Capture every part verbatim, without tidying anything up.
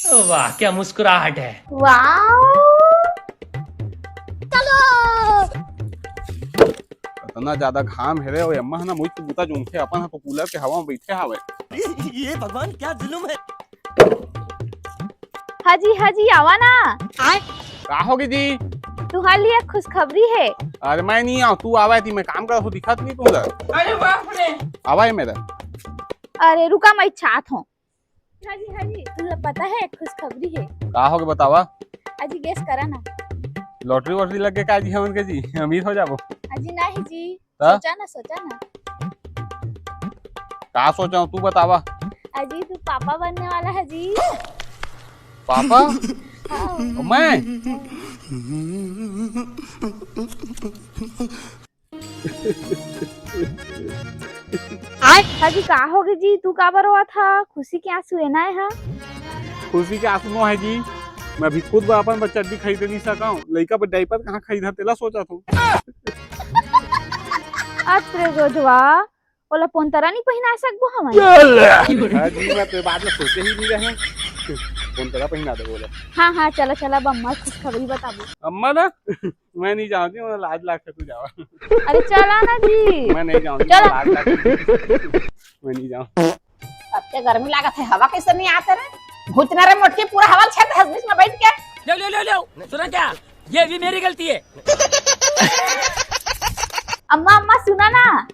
वाह, क्या मुस्कुराहट है। वाओ। चलो। इतना ज्यादा घाम हे रे, ओ अम्मा ह ना, मोहित के बूता जोंथे, अपन ह तो कूलर के हवा में बैठे हावय। ये भगवान, क्या जुलुम है। हाजी, हाजी, आवा ना। का होगे जी? तुहार लिए खुशखबरी हे। अरे मैं नहीं आऊँ, तू आवा है, मैं काम करत हो, दिखत नहीं तुला। अरे बाप रे। आवा है मेरा। अरे रुका, मैं चाहत हूँ। हाजी, हाजी, तुला पता है, खुशखबरी हे। का होगे बतावा? अजी, guess करा ना। लॉटरी वॉटरी लग गे का जी हमन के जी? अमीर हो जाबो। अजी, नहीं जी। त? सोचा ना, सोचा ना। का सोचा हूँ, तू बतावा। अजी, तू पापा बनने वाला है जी। पापा? हाँ। मैं? हाजी, का होगे जी? तू काबर रोवत हा? खुशी के आंसू हे ना, ए हा? खुशी के आंसू नो हे जी, मैं अभी खुद बर अपन बर चड्डी खरीदे नहीं सका हूँ, लइका बर diaper कहाँ खरीदा, तेला सोचत हूँ। अत रे जोजवा, ओला पोंतरा नहीं पहिना सकबो हमन? अरे हाँ जी, मैं तो ये बात में सोचे ही नहीं रहे। पोंतरा पहिना दे बोला। हाँ, हाँ, चला, चला, अब अम्मा खुशखबरी बताबो। अम्मा ना, मैं नहीं जाऊँ जी, मैं लाज लागथे, तू जावा। अरे चला ना जी। मैं नहीं जाऊँ जी, चला। लाज लागथे। मैं नहीं जाऊँ। सबके गर्मी लागत हे, हवा कैसे नहीं आते रे? घुटना रे मोटकी, पूरा हवा छेद हस बीच में बैठ के। ले, ले, ले, ले। सुना क्या? ये भी मेरी गलती है। अम्मा, अम्मा, सुना ना,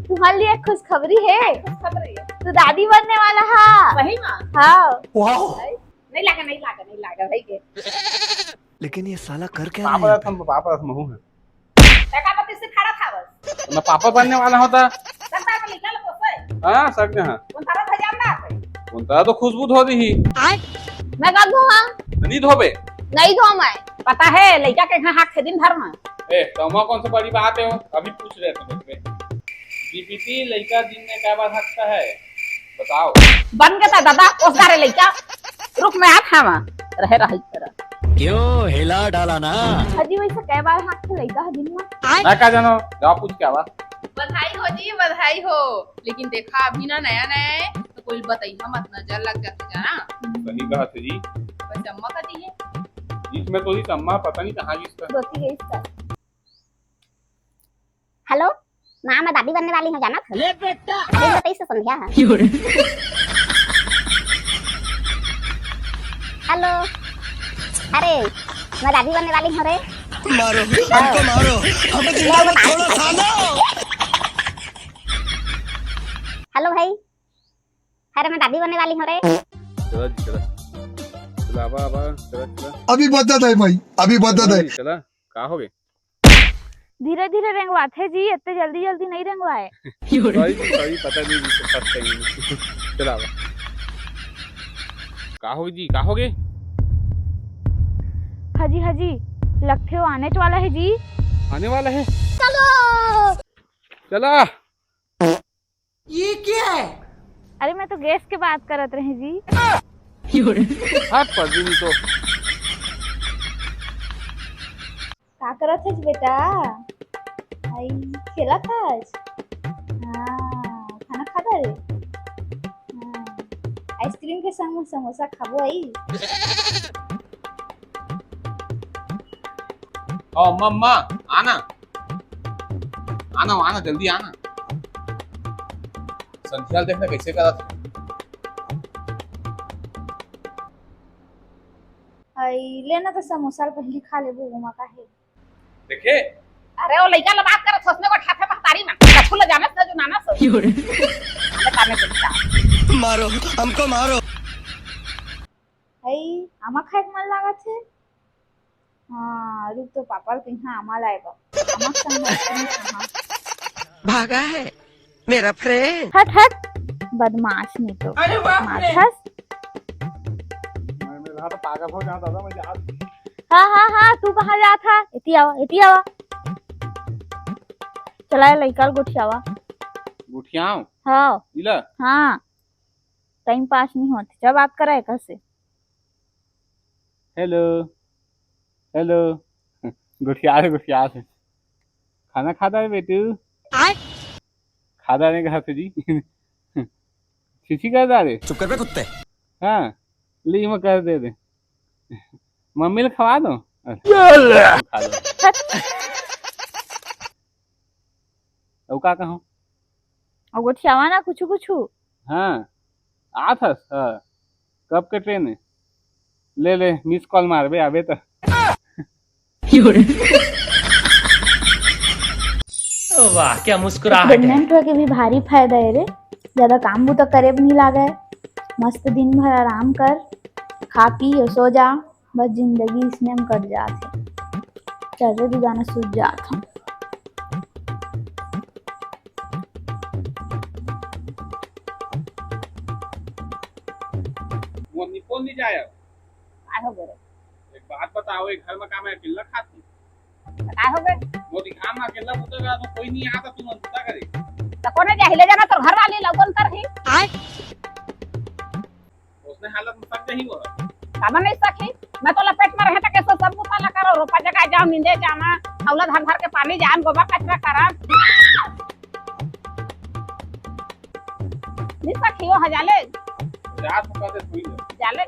तुम्हारे लिए खुशखबरी है। खुशखबरी है। तू दादी बनने वाला हा। सही में? हाँ। वाह। नहीं लागा, नहीं लागा, नहीं लागा भाई के। लेकिन ये साला कर क्या रहा है पापा यहाँ पे? रतन, पापा रतन महू है। देखा तो किससे खड़ा था बस। मैं पापा बनने वाला होता। सकता है तो निकल पोसे। हाँ, सक जहाँ। कौन सारा भैया ना आते। कौन सारा तो खुशबू धो दी ही। मैं कर दूँ हाँ। नहीं धोबे। नहीं धो मैं। पता है लइका के घर हाथ थे दिन भर में। ए, तो अम्मा कौन सी बड़ी बात है वो? अभी पूछ रहे थे मेरे पे। दीपिति, लइका दिन में कै बार हकता है? बताओ। बन के ता दादा, ओसदा रे लइका। रुक मैं आत हावा। रहे रही तरह। क्यों हिला डाला ना? हाजी, वैसे कै बार हाथ के लइका ह दिन में? मैं का जानो, जाओ पूछ के आवा। बधाई हो जी, बधाई हो। लेकिन देखा, अभी ना नया नया है, तो कोई बताइए मत, नजर लग जाते जाना। सही कहा थे जी। बस अम्मा का चाहिए। इसमें तो ही अम्मा पता नहीं कहाँ गई इसका। दोती गई इसका। हेलो, माँ, मैं दादी बनने वाली हूँ, जानत हो? ले बेटा। दिन बताइस संध्या है। क्यों रे? हेलो, अरे, मैं दादी बनने वाली हूँ रे। मारो, हमको मारो, हमें जिंदा मत छोड़ो सालो। हेलो भाई, अरे मैं दादी बनने वाली हूँ रे। चला जी, चला। चला, आवा, आवा, चला, चला। अभी बदत है भाई, अभी बदत है। चला, का हो गए? धीरे धीरे रेंगवाथे जी, इतने जल्दी जल्दी नहीं रेंगवाए। सॉरी जी, सॉरी, पता नहीं जी, first time। चला, आवा। का हो जी, का हो गए? हाजी, हाजी, लगथे वो आने वाला है जी। आने वाला है? चलो। चला। ये क्या है? अरे, मैं तो गैस के बात करत रहे जी। हट, पगली तो। का करत हस बेटा? आई, खेलत हस? हाँ, खाना खा डाले? हाँ, आइसक्रीम के संग समोसा खाबो आई? ओ मम्मा, आना। आना, आना, जल्दी आना। संध्या देखना कैसे करत हे। आई, लेना तो समोसा ल पहिली खा लेबो, ओमा का हे। देखे? अरे, वो लइका ल बात करत हस, ओसने को ठाठे महतारी में। कछु ल जानस न जो नानस। अरे, काने के बेटा। मारो, हमको मारो। आई, आमा खाए के मन लागत हे। हाँ, रुक तो पापा ल कहीं आमा लाए बा। आमा के संग आइसक्रीम खाहा। भागा है मेरा फ्रेंड। हट, हट, बदमाश नहीं तो। अरे बाप रे। माथस। मैं, मैं यहाँ तो पागल हो जाता था, मैं यार। हाँ, हाँ, हाँ, तू कहाँ जात हा? एती आवा, एती आवा। चला, ये लइका ल गोठियावा। गोठियाव? हाँ। इला? हाँ। टाइम पास नहीं होत, जा बात करा एकर से। Hello, hello. गोठिया रे, गोठिया रे। खाना खाता है बेटू? आय। खाता नहीं कहा जी। छीछी कर रहा रे। चुप कर बे कुत्ते। हाँ। ली, मैं कर दे दे। मम्मी ल खवा दो। खा लो। अउ का कहूँ? अउ गोठियावा ना कुछु कुछु। हाँ, आत हस? हाँ। कब के ट्रेन है? ले ले, मिस कॉल मारबे, आबे त। वाह, क्या मुस्कुराहट है। प्रेग्नेंट होके भी भारी फायदा है रे। ज्यादा काम बूता करे भी नहीं लागे। मस्त दिन भर आराम कर, खा पी और सो जा। बस जिंदगी इसने में कट जात है। चल रे, दू दाना सूत जात हूँ। मोर निपोल नहीं जाए अब। काय हो गए? एक बात बताओ, एक घर में का मैं अकेला खाती? काय हो गए? मोर दिखान में अकेला बुता करा तो कोई नहीं आता, तू मन बुता करे। तो कोने जाही ले जाना, तोर घर वाली लौकन कर ही। आय। उसने हालत में सक जाही वो। काबर नहीं सकी? मैं तो लपेट में रहे तो कैसे सब बुता ला करो, रोपा जगह जाओ, नींदे जाना, अउला धर धर के पानी जान, गोबर कचरा करा। नहीं सकी हो हजाले। जा तो कहते सुई ले। जाले।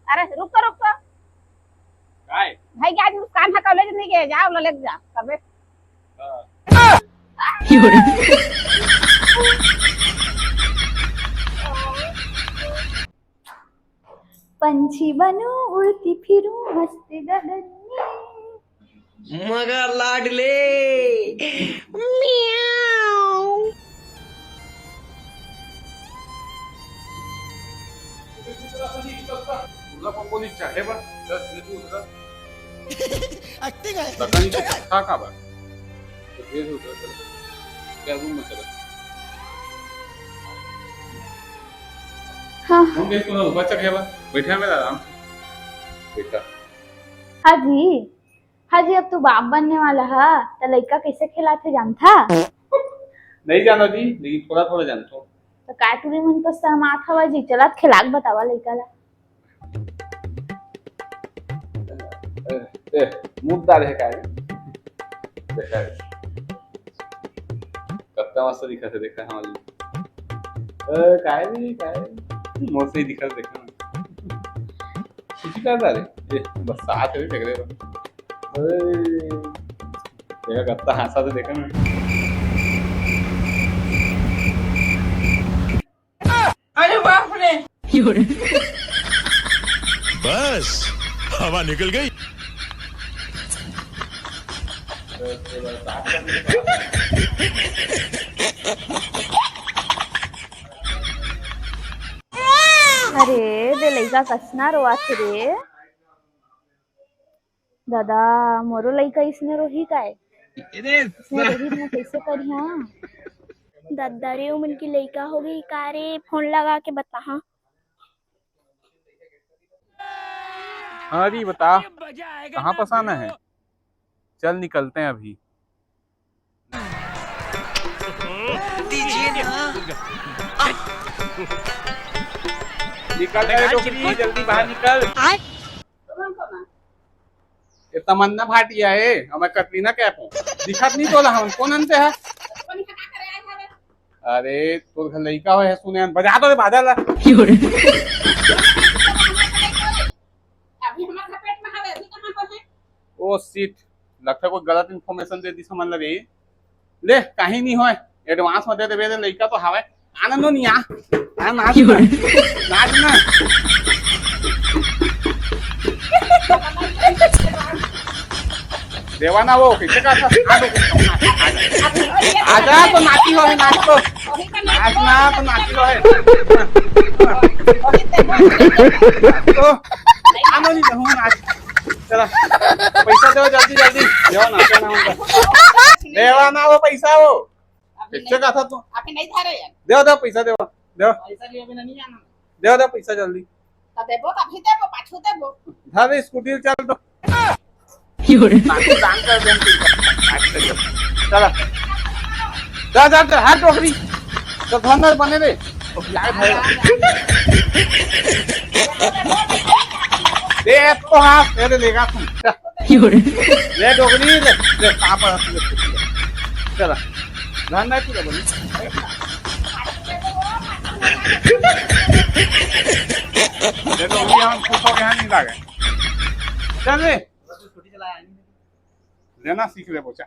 अरे रुक तो, रुक तो। काय? भाई के आज मुस्कान हा कॉलेज नहीं गए, जाओ लो लेके जा तबे। हाँ। पंछी बनूं उड़ती फिरूं मस्त गगन में। मगर लाडले। म्याऊ। तुला पण कोणी चाहे बा? दस मिनिट उठला. ऍक्टिंग आहे. सकाळी तो कथा का बा? तो भेज होता, चल. त्या रूम में चला. हाँ. हम देख, तुला उपाचा घ्यावा. बैठा मेरा आराम से. बैठा. हाँ जी. हाँ जी, अब तू बाप बनने वाला हा, त लइका कैसे खेलाथे जानथा? नहीं जाना जी, लेकिन थोड़ा थोड़ा जानता हूँ. तो काय टूरी मन तो शर्मात हवा जी, चला खेला के बतावा लइका ला. ए, ए, मुद्दा रहे काय? देखा है. कत्ता मस्त दिखा थे, देखा हमारी. ए, काय भी, काय? मस्त ही दिखा, देखा ना. कुछ करता रे? ए, बस साथ में टकरे बा. ए, देखा कत्ता हंसा तो देखा ना. अरे बाप रे. बस, हवा निकल गई. अरे, दे लइका कसना रोआथे रे. दादा, मोरो लइका इसने रोही काय? इसने रोही, मैं कैसे करिहा? दादा रे, उमन की लइका हो गई का रे? फोन लगा के बताहा. हाँ जी, बता, कहाँ फंसाना है? चल, निकलते हैं अभी. दीजिए ना. निकल रहे तो जल्दी बाहर निकल. आय. ये तमन्ना भाटिया है, और मैं कटरीना कैफ हूँ. दिखत नहीं तोला हम, कौन अंते है? अरे, तोर घर लइका होय है, सुने, बजा दो रे बाजा ला. अभी हमारे घर पेट में हवे, अभी कहाँ पर है? ओ शिट, लगता है कोई गलत इन्फॉर्मेशन दे दी समझ लगे. ले, कहीं नहीं होय, एडवांस में दे देबे रे, लइका तो हवे. आनंद नहीं आ. हाँ, नाच ना. नाच ना. देवा ना वो, कैसे का था? आ दो. आजा तो नाची हो, नाच तो. नाच ना तो नाची हो. तो आनंद नहीं हूँ नाच. चला, पैसा दो जल्दी जल्दी. देवा ना, क्या नाम है? देवा ना वो पैसा वो. अभी कैसे नहीं, का था तू? अभी नहीं धरे यार. देवा, देवा, पैसा देवा. देवा. पैसा लिए बिना नहीं जाना. देवा, देवा, पैसा जल्दी. तो देबो, तभी देबो, पाछू देबो. धर रे, स्कूटी चल तो. नाटू दान कर दे. चला. जा, जा, जा, हर टोकरी. तो धन बने रे. ओ, लाए भाई. दे तो हाथ, अरे लेगा तू। ले डोगरी, ले, ले, पापा, ले, ले। चला। ध्यान नहीं पूरा बोली। ले डोगरी, हम कुछ हो गया नहीं लागे। चल रे। लेना सीख ले बोचा।